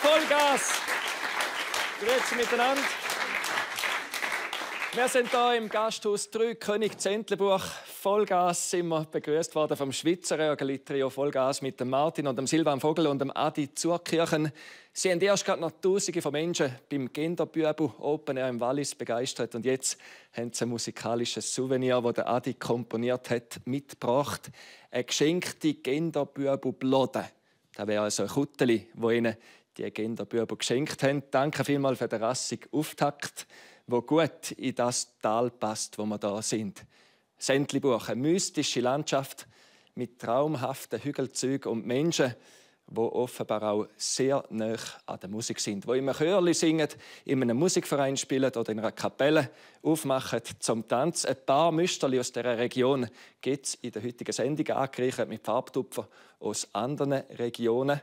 Vollgas! Grüezi miteinander. Wir sind hier im Gasthaus 3 König Zentlebuch. Vollgas sind wir begrüßt worden vom Schweizer Röhrli-Trio Vollgas mit dem Martin und dem Silvan Vogel und dem Adi Zurkirchen. Sie haben erst gerade noch Tausende von Menschen beim Genderbübel Open Air im Wallis begeistert und jetzt haben sie ein musikalisches Souvenir, das der Adi komponiert hat, mitgebracht. Eine geschenkte Genderbübel-Blode. Das wäre also ein Kutteli, das ihnen die Genderbübel geschenkt haben. Danke vielmals für den rassigen Auftakt, der gut in das Tal passt, wo wir da sind. Zentlebuch, eine mystische Landschaft mit traumhaften Hügelzügen und Menschen, die offenbar auch sehr nah an der Musik sind, die in einem Chörli singen, in einem Musikverein spielen oder in einer Kapelle aufmachen zum Tanz. Ein paar Müsterli aus dieser Region gibt es in der heutigen Sendung, angereichert mit Farbtupfer aus anderen Regionen.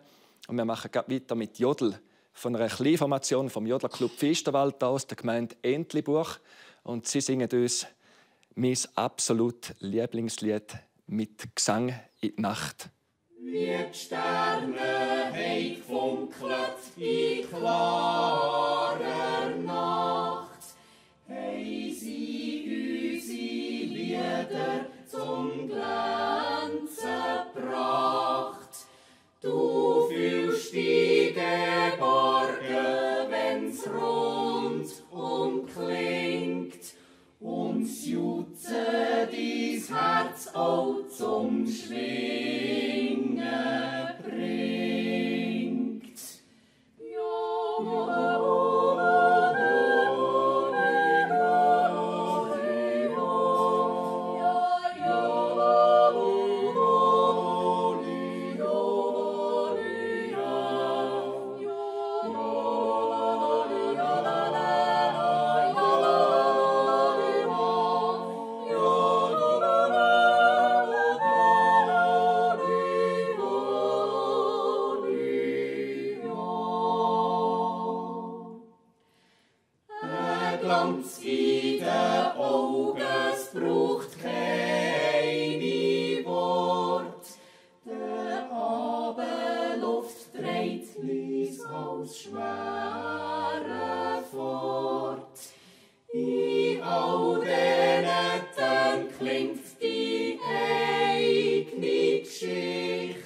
Und wir machen gleich weiter mit Jodel von einer Kleinformation vom Jodlerclub Pfisterwald aus der Gemeinde Entlebuch. Und sie singen uns mein absolut Lieblingslied mit Gesang in die Nacht. Wie die Sterne haben gefunkelt in klarer Nacht, haben sie unsere Lieder zum Glänzen gebracht. Du fühlst dich geborgen, wenn's rundum klingt, und das Jutzen dein Herz auch zum Schwingen bringt. Glanz in den Augen, es braucht keine Wort. Der Abendluft dreht leis als Schwere fort. In all diesen Tönen klingt die eigene Geschichte.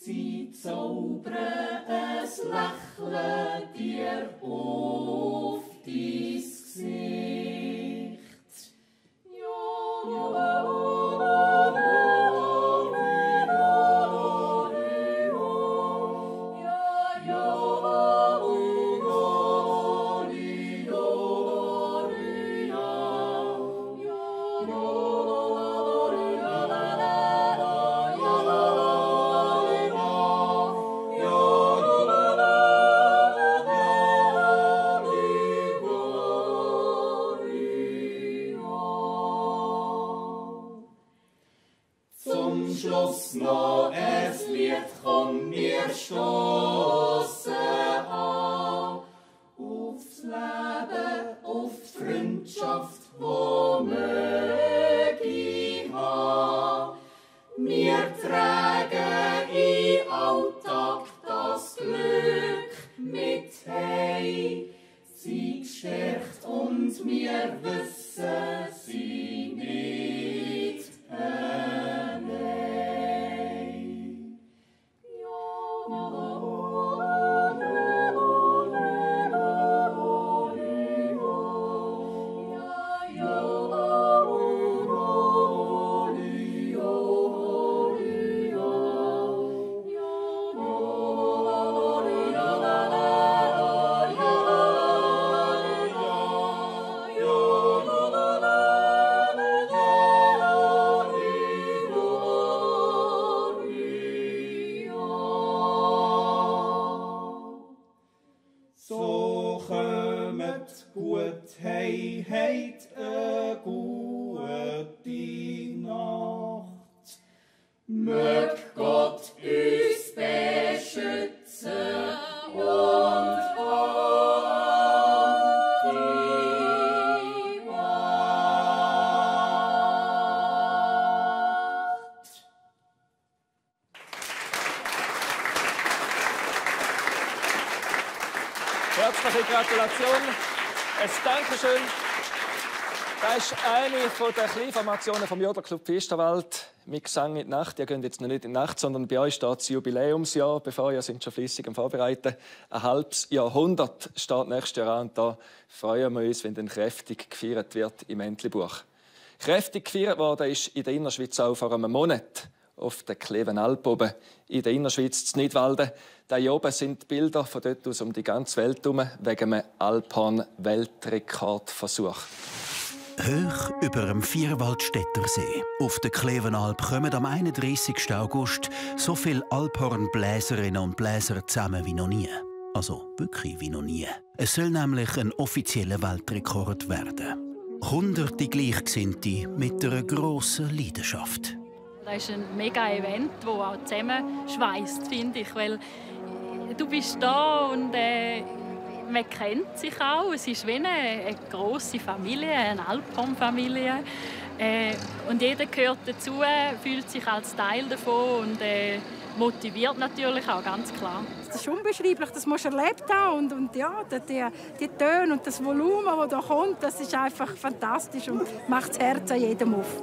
Sie zaubern ein Lächeln dir auf dein Gesicht. Zum Schluss noch ein Lied, komm, wir stossen an aufs Leben, auf die Freundschaft, wo möge haben. Wir tragen im Alltag das Glück mit heim, sie gestärkt und wir wissen sie nicht allein. So kommt gut heim, heit eine gute Nacht. Mög Gott uns beschützen und an die Wacht. Herzliche Gratulation. Ein Dankeschön. Das ist eine der Kleinformationen vom Jodlerclub Pfisterwald. Mit Gesang in die Nacht. Ihr geht jetzt noch nicht in die Nacht, sondern bei euch steht das Jubiläumsjahr. Bevor ihr sind schon fleissig am Vorbereiten. Ein halbes Jahrhundert steht nächstes Jahr an. Und da freuen wir uns, wenn dann kräftig gefeiert wird im Entlebuch. Kräftig gefeiert worden ist in der Innerschweiz auch vor einem Monat auf der Klevenalp oben in der Innerschweiz zu Nidwalden. Da hier oben sind Bilder von dort aus um die ganze Welt herum wegen einem Alphorn-Weltrekordversuch. Hoch über dem Vierwaldstätter See auf der Klevenalp kommen am 31. August so viele Alphornbläserinnen und Bläser zusammen wie noch nie. Also wirklich wie noch nie. Es soll nämlich ein offizieller Weltrekord werden. Hunderte Gleichgesinnte mit einer grossen Leidenschaft. Das ist ein Mega-Event, das auch zusammenschweisst, finde ich. Weil du bist da und man kennt sich auch. Es ist wie eine grosse Familie, eine Alphorn-Familie. Und jeder gehört dazu, fühlt sich als Teil davon und motiviert natürlich auch, ganz klar. Das ist unbeschreiblich, das musst du erlebt haben. Und ja, die Töne und das Volumen, das da kommt, das ist einfach fantastisch und macht das Herz an jedem auf.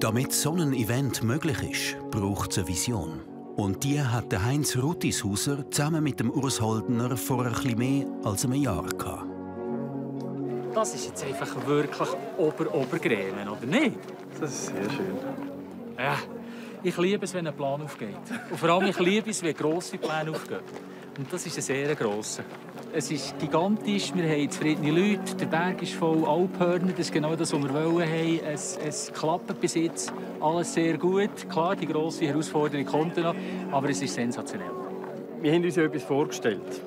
Damit so ein Event möglich ist, braucht es eine Vision. Und die hat der Heinz Ruttishauser zusammen mit dem Urs Holdner vor etwas mehr als einem Jahr gehabt. Das ist jetzt einfach wirklich Obergrämen, oder nicht? Das ist sehr schön. Ja, ich liebe es, wenn ein Plan aufgeht. Und vor allem ich liebe es, wenn grosse Pläne aufgehen. Und das ist ein sehr grosser. Es ist gigantisch, wir haben zufriedene Leute, der Berg ist voll Alphörner, das ist genau das, was wir wollen haben. Es klappt bis jetzt alles sehr gut. Klar, die grosse Herausforderung kommt noch, aber es ist sensationell. Wir haben uns ja etwas vorgestellt.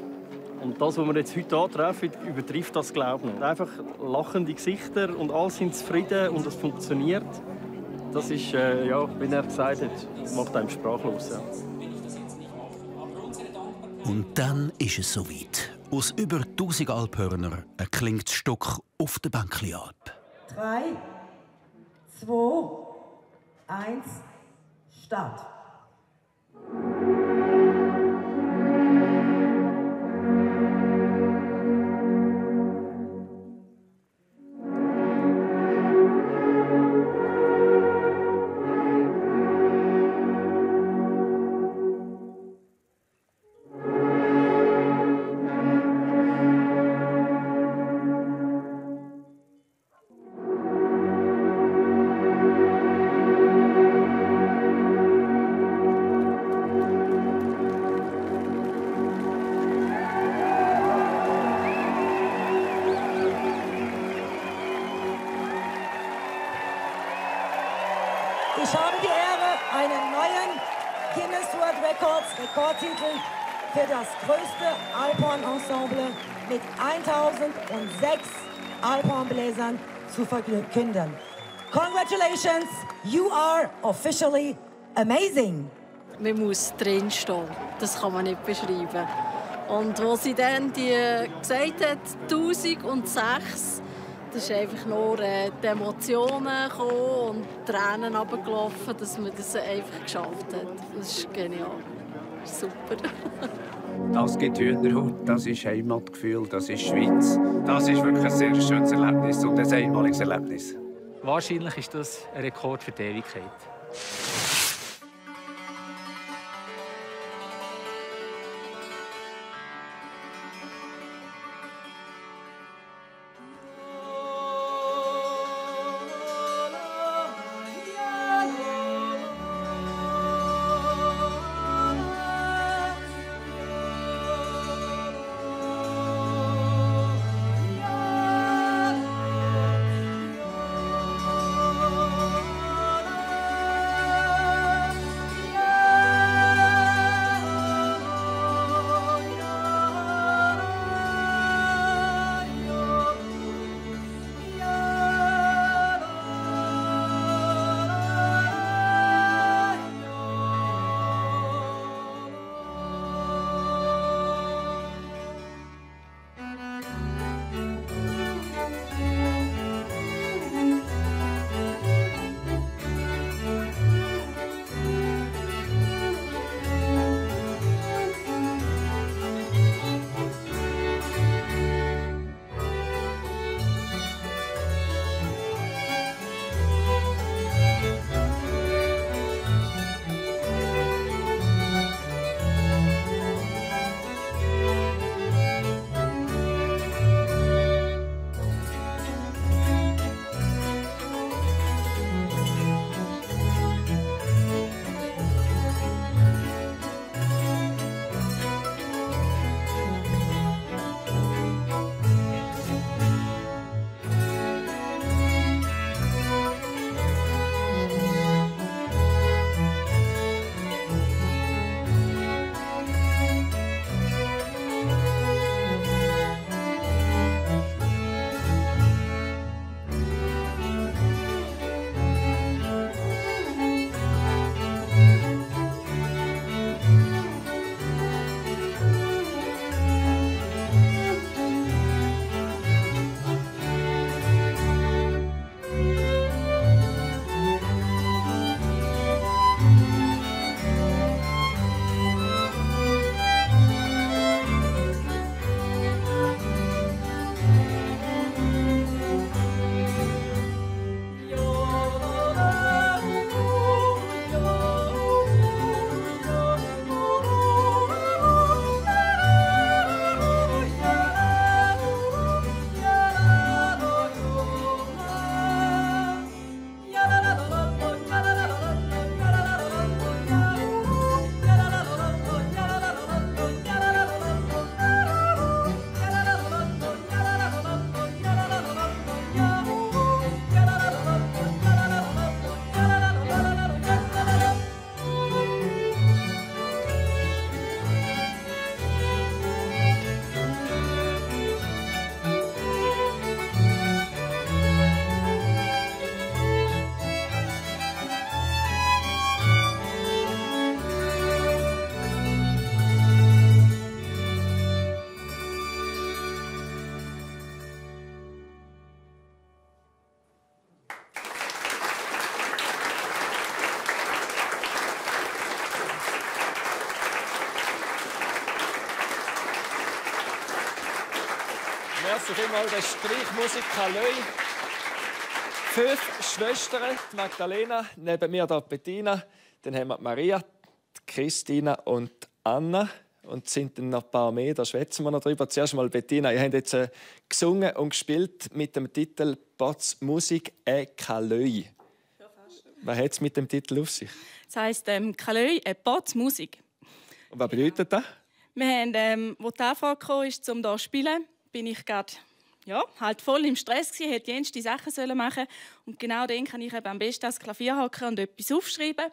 Und das, was wir jetzt heute antreffen, übertrifft das Glauben. Einfach lachende Gesichter und alle sind zufrieden und es funktioniert. Das ist, ja, wie er gesagt hat, macht einem sprachlos. Ja. Und dann ist es soweit. Aus über 1000 Alphörner erklingt das Stück auf der Bänklialp. 3, 2, 1, Start. Ich habe die Ehre, einen neuen Guinness World Records Rekordtitel für das größte Alphorn-Ensemble mit 1006 Alphornbläsern zu verkünden. Congratulations, you are officially amazing. Man muss drinstehen, das kann man nicht beschreiben. Und wo sie dann gesagt hat, 1006, das ist einfach nur die Emotionen gekommen und Tränen runtergelaufen, dass man das einfach geschafft hat. Das ist genial. Das ist super. Das gibt Hühnerhaut, das ist Heimatgefühl, das ist Schweiz. Das ist wirklich ein sehr schönes Erlebnis und ein einmaliges Erlebnis. Wahrscheinlich ist das ein Rekord für die Ewigkeit. Merci vielmals, der Streichmusik Kalöi. 5 Schwestern, die Magdalena, neben mir da Bettina, dann haben wir Maria, Christina und Anna. Und es sind dann noch ein paar mehr, da schwätzen wir noch drüber. Zuerst mal Bettina, ihr habt jetzt gesungen und gespielt mit dem Titel «Potz Musik Kalöi». Was hat es mit dem Titel auf sich? Das heisst «Kalöi Potz Musik». Und was bedeutet das? Wir haben, als die Anfrage kam, um hier zu spielen, bin ich gerade halt voll im Stress gewesen, hätte jenste Sachen machen sollen. Und genau dann kann ich eben am besten ans Klavier hocken und etwas aufschreiben.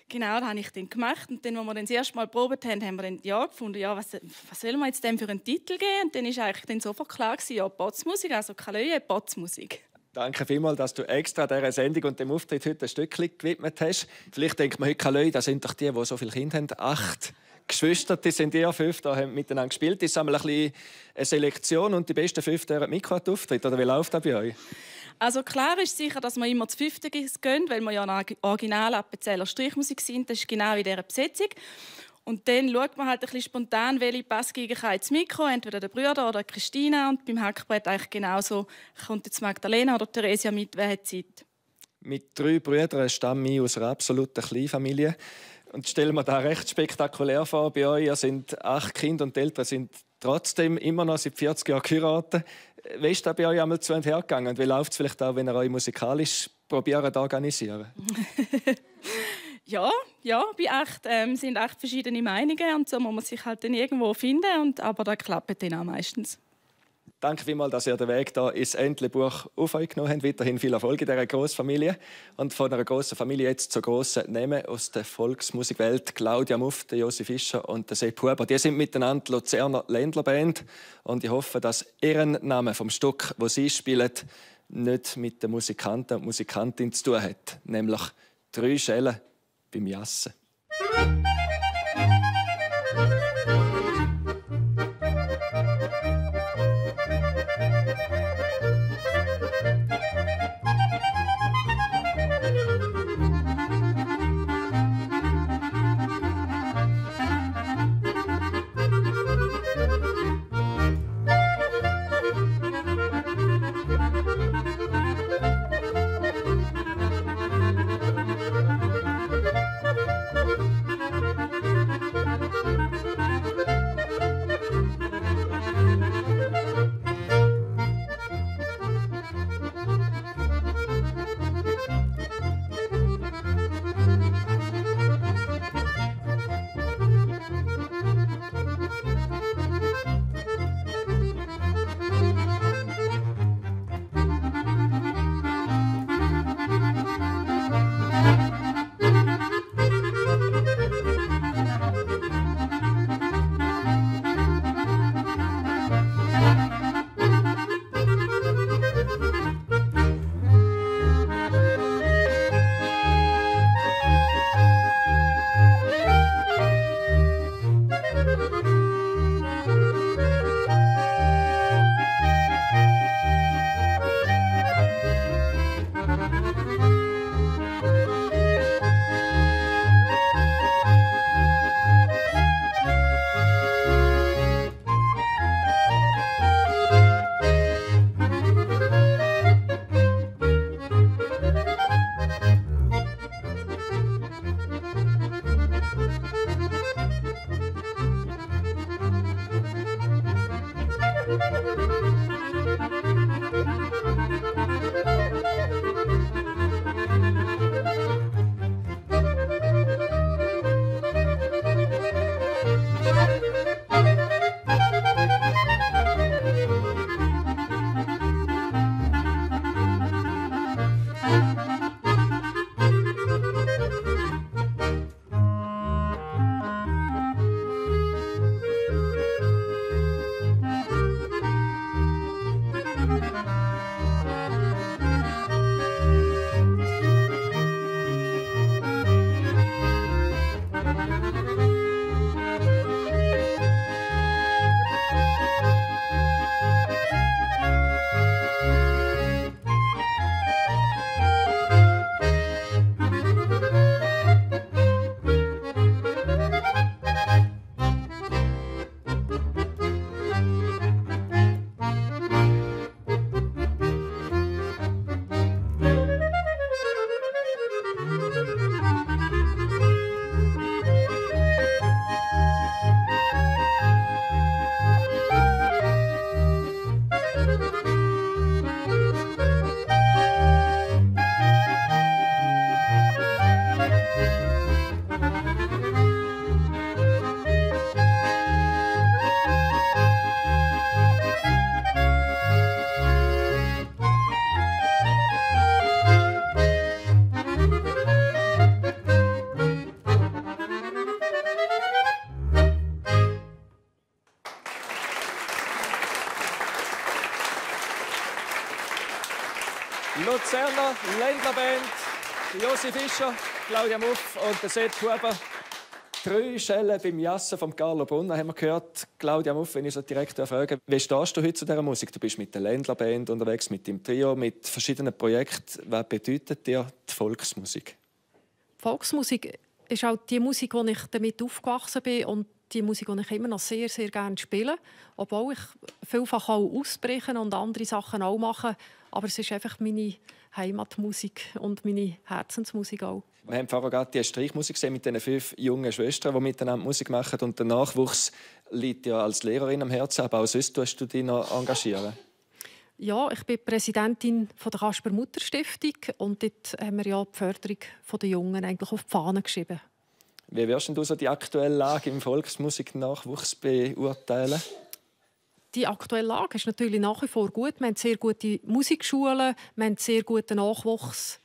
Genau, das habe ich dann gemacht. Und dann, als wir dann das erste Mal probiert haben, haben wir dann gefunden, was soll man jetzt dem für einen Titel geben? Und dann war eigentlich dann sofort klar gewesen, Potz Musik, also Kalöi Potz Musik. Danke vielmals, dass du extra dieser Sendung und dem Auftritt heute ein Stückchen gewidmet hast. Vielleicht denkt man heute, Kalöi, das sind doch die so viele Kinder haben. 8 Geschwister, die sind 5, die haben miteinander gespielt. Das ist einmal eine Selektion und die besten 5 dürfen Mikro auftreten. Oder wie läuft das bei euch? Also klar ist sicher, dass wir immer das 5. gehen, weil wir ja eine Original-Appenzeller Streichmusik sind. Das ist genau in dieser Besetzung. Und dann schaut man halt ein bisschen spontan, welche Passgeige kann ins Mikro, entweder der Brüder oder Christina. Und beim Hackbrett eigentlich genauso, kommt jetzt Magdalena oder Theresia mit, wer hat Zeit. Mit 3 Brüdern stammen wir aus einer absoluten Kleinfamilie. Und stellen wir das recht spektakulär vor bei euch. Ihr sind 8 Kinder und die Eltern sind trotzdem immer noch seit 40 Jahren geheiratet. Wie ist das bei euch einmal zu und her gegangen? Und wie läuft es vielleicht auch, wenn ihr euch musikalisch probiert zu organisieren? Ja, bei 8 sind 8 verschiedene Meinungen und so muss man sich halt dann irgendwo finden. Aber das klappt dann auch meistens. Danke vielmals, dass ihr den Weg hier ins Entlebuch auf euch genommen habt. Weiterhin viel Erfolg in dieser Grossfamilie. Und von einer grossen Familie jetzt zu grossen Namen aus der Volksmusikwelt. Claudia Muff, Josi Fischer und Sepp Huber. Die sind miteinander die Luzerner Ländlerband. Und ich hoffe, dass ihr Name vom Stück, das sie spielen, nicht mit den Musikanten und Musikantin zu tun hat. Nämlich 3 Schellen beim Jassen. Luzerner Ländlerband, Josi Fischer, Claudia Muff und der Sepp Huber. 3 Schellen beim Jassen von Carlo Brunner haben wir gehört. Claudia Muff, wenn ich so direkt frage, wie stehst du heute zu dieser Musik? Du bist mit der Ländlerband unterwegs, mit dem Trio, mit verschiedenen Projekten. Was bedeutet dir die Volksmusik? Volksmusik ist auch die Musik, wo ich damit aufgewachsen bin und die Musik, die ich immer noch sehr, sehr gerne spiele. Obwohl ich vielfach auch ausbrechen und andere Sachen auch mache. Aber es ist einfach meine Heimatmusik und meine Herzensmusik auch. Wir haben vorher gerade die Streichmusik gesehen mit den 5 jungen Schwestern, die miteinander Musik machen. Und der Nachwuchs liegt ja als Lehrerin am Herzen. Aber auch sonst tust du dich noch engagieren? Ja, ich bin Präsidentin der Kasper-Mutter-Stiftung. Und dort haben wir ja die Förderung der Jungen eigentlich auf die Fahne geschrieben. Wie würdest du so die aktuelle Lage im Volksmusik-Nachwuchs beurteilen? Die aktuelle Lage ist natürlich nach wie vor gut. Wir haben sehr gute Musikschulen, wir haben sehr guten Nachwuchs.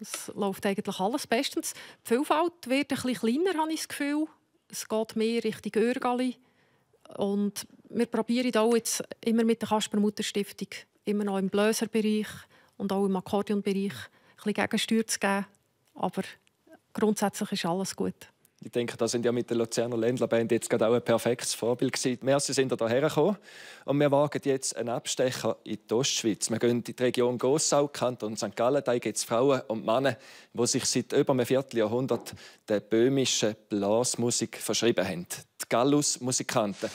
Es läuft eigentlich alles bestens. Die Vielfalt wird ein bisschen kleiner, habe ich das Gefühl. Es geht mehr Richtung Örgali. Und wir probieren auch jetzt immer mit der Kasper-Mutter-Stiftung immer noch im Bläserbereich und auch im Akkordeonbereich ein bisschen Gegensteuer zu geben. Aber grundsätzlich ist alles gut. Ich denke, da sind ja mit der Luzerner Ländlerband jetzt gerade auch ein perfektes Vorbild gewesen. Merci sind hierher gekommen und wir wagen jetzt einen Abstecher in die Ostschweiz. Wir gehen in die Region Gossau, Kanton St. Gallen. Da gibt es Frauen und Männer, die sich seit über einem Vierteljahrhundert der böhmischen Blasmusik verschrieben haben. Die Gallus-Musikanten.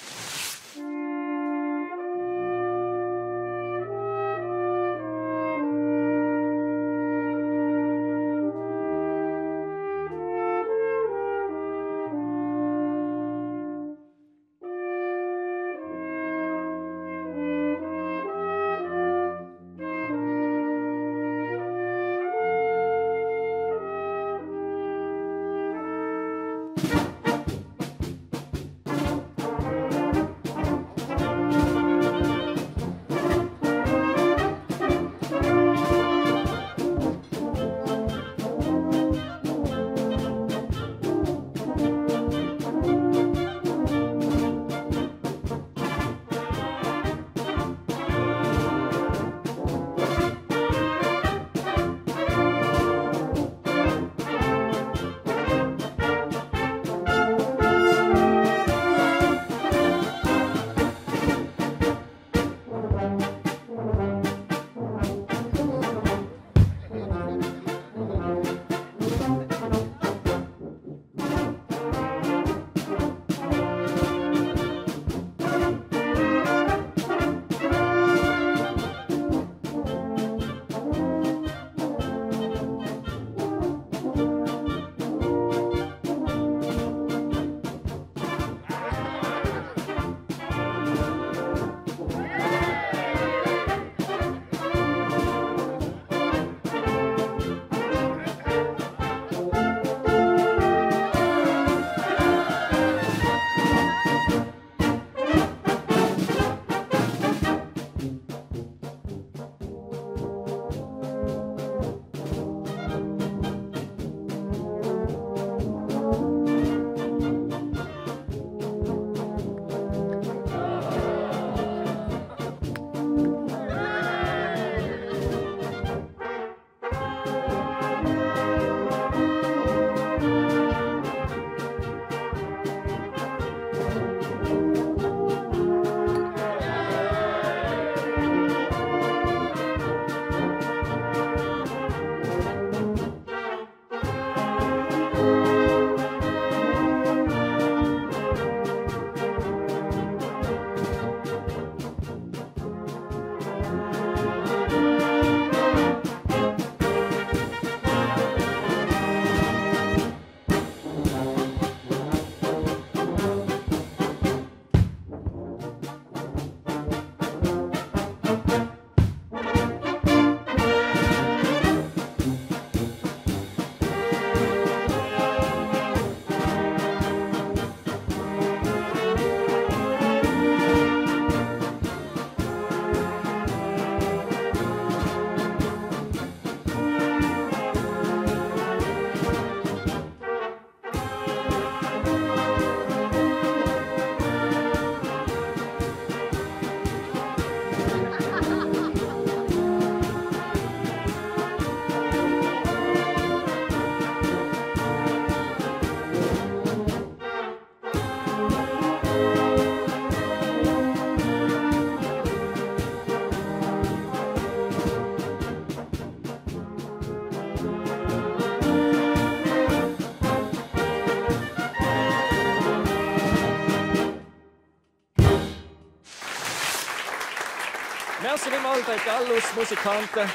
Merci vielmals den Gallus-Musikanten,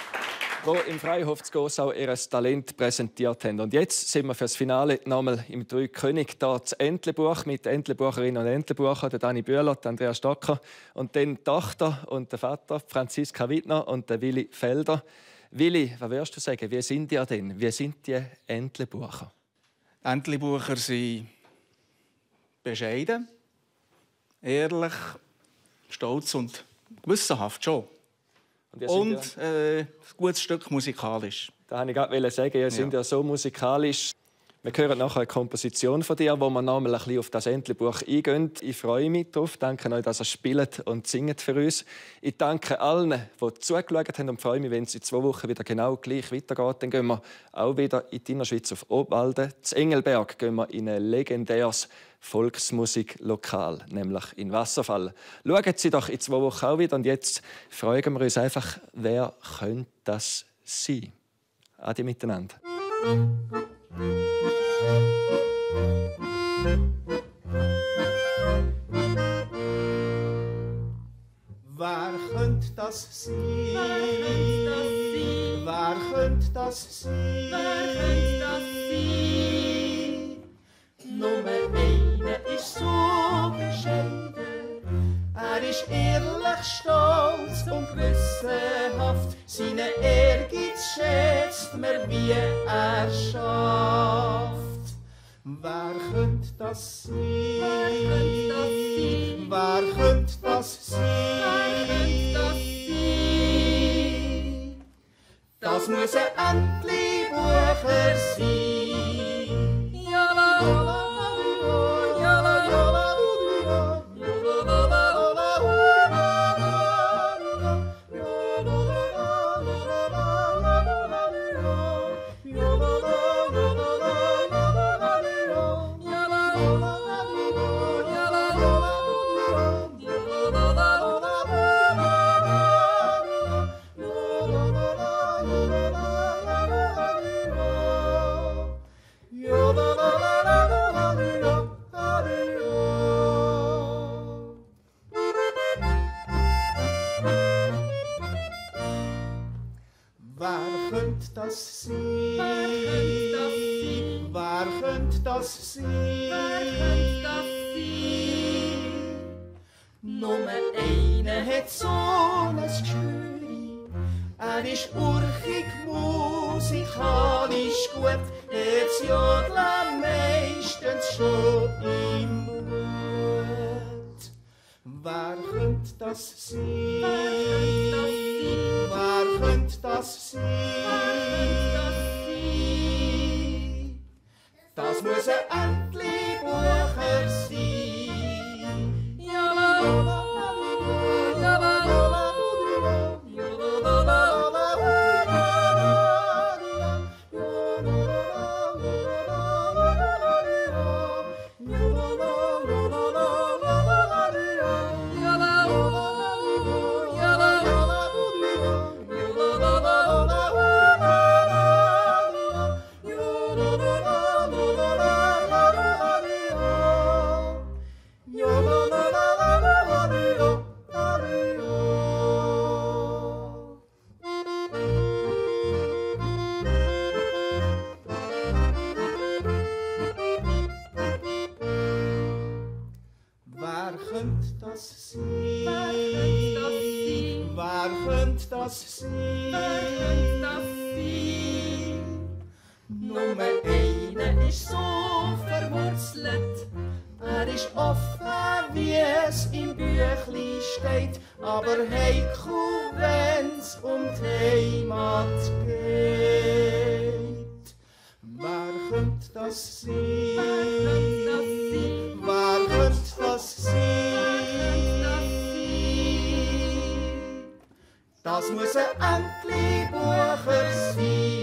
die im Freihof zu Gossau ihr Talent präsentiert haben. Und jetzt sind wir für das Finale nochmal im Drei König da das Entlebuch mit Entlebucherinnen und Entlebucher, der Dani Bühler, der Andrea Stocker und dann die Tochter und der Vater, Franziska Wittner und der Willi Felder. Willi, was würdest du sagen? Wie sind die denn? Wie sind die Entlebucher? Entlebucher sind bescheiden, ehrlich, stolz und gewissenhaft schon. Und ein gutes Stück musikalisch. Da wollte ich gerade sagen, ihr seid ja so musikalisch. Wir hören nachher eine Komposition von dir, wo wir nochmal ein bisschen auf das Entlebuch eingehen. Ich freue mich darauf. Danke euch, dass ihr spielt und singt für uns. Ich danke allen, die zugeschaut haben und freue mich, wenn es in 2 Wochen wieder genau gleich weitergeht. Dann gehen wir auch wieder in die Innerschweiz auf Obwalden. In Engelberg gehen wir in ein legendäres Volksmusiklokal, nämlich in Wasserfall. Schauen Sie doch in 2 Wochen auch wieder. Und jetzt fragen wir uns einfach, wer könnte das sein? Adi miteinander. Wer könnte das sein? Wer könnte das sein? Nummer 1 ist so bescheiden. Er ist ehrlich, stolz und gewissenhaft. Seine Ehrgeiz schätzt man, wie er schafft. Wer könnte das sein? Wer könnte das sein? Das muss ein Entlebucher sein. Ja, la, la, la, ja, la, ja, la. Wer könnte das sein? Wer könnte das sein? Nummer 1 hat so ein Gespür. Er ist urchig, musikalisch gut. Hat's Jodeln meistens schon im Blut. Wer könnte das sein? Wer könnte das sein? Das muss ein Entlebucher sein. Ja, la, la, la, ja, la, la, la, ja, la, la, la, das sein? Nummer 1 ist so verwurzelt. Er ist offen, wie es im Büchlein steht, aber heikel, wenn's um die Heimat geht. Wer könnte das sein? Wer könnte das sein? Das muss ein Entlebucher sein.